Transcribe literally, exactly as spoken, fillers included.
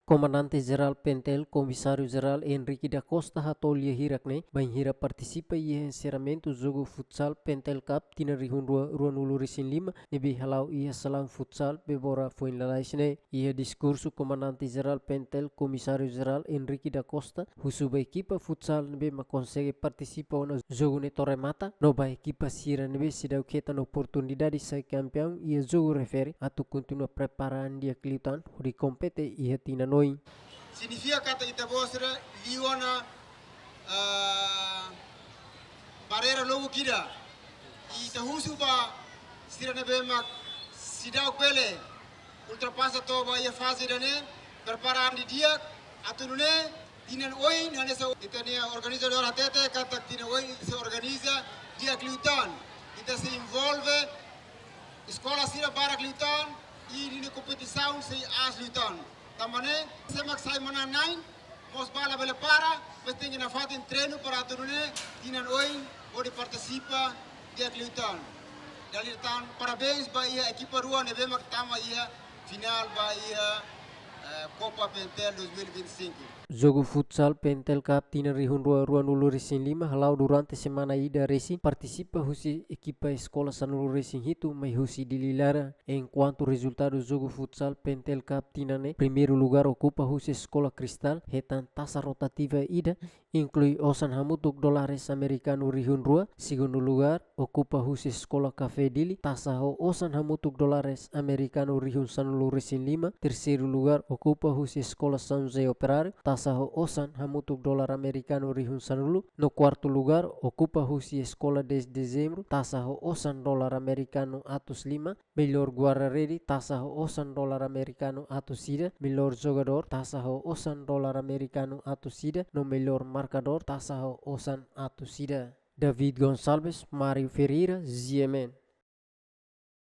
Komandante Jerál PNTL, Komisáriu Jerál Henrique da Costa, hato'o lia hirak ne'e bainhira partisipa iha enserramentu jogu futsal PNTL Cup tinan rihun rua ruanulu-resin-lima ne'ebé hala'o iha salaun futsal Bebora Foin Lalais ne'e. Iha diskursu, Komandante Jerál PNTL, Komisáriu Jerál Henrique da Costa, husu ba ekipa futsal ne'ebé mak konsege partisipa ona jogu ne'e to'o remata, no ba ekipa sira ne'ebé seidauk hetan oportunidade sai kampiaun iha jogu refere, atu kontinua prepara an di'ak liután hodi kompete iha tinan oin. Signifika katak ita-boot sira liu ona, ah, barreira lubuk ida. I ita husu ba sira ne'ebé mak seidauk bele ultrapasa to'o ba iha faze ida-ne'e, prepara an didi'ak, atu nune'e tinan oin hanesan ita-nia organizadór hatete katak tinan oin ita sei organiza di'ak liután. Ita sei envolve eskola sira barak liután, i ninia kompetisaun sei aas liután. Tanba ne'e, sé mak sai manán-na'in, mós bá labele para, mas tenke nafatin treinu para atu nune'e tinan oin hodi partisipa di'ak liután. Dala ida tan, parabéns ba iha ekipa rua ne'ebé mak tama iha finál ba iha, eh, Copa PNTL dois mil e vinte e cinco. Jogu futsal PNTL Cup tinan rihun rua ruanulu-resin-lima hala'o durante semana ida resin, partisipa husi ekipa eskola sanulu-resin-hitu mai husi Dili laran. Enkuantu rezultadu jogu futsal PNTL Cup tinan ne'e, primeiru lugár okupa husi Eskola Kristál, hetan taxa rotativa ida, inklui osan hamutuk dólares amerikanu rihun rua. Segundu lugár okupa husi Eskola Kafé Dili, taxa ho osan hamutuk dólares amerikanu rihun sanulu-resin-lima. Terseiru lugár okupa husi Eskola São José Operáriu, taxa ho osan hamutuk dólar amerikanu rihun sanulu. No kuartu lugár okupa husi Eskola dez de Dezembru, taxa ho osan dólar amerikanu atus lima. Mellór guarda-rede, taxa ho osan dólar amerikanu atus ida. Mellór jogadór, taxa ho osan dólar amerikanu atus ida. No mellór markadór, taxa ho osan atus ida. David Gonçalves, Mário Ferreira, G M N.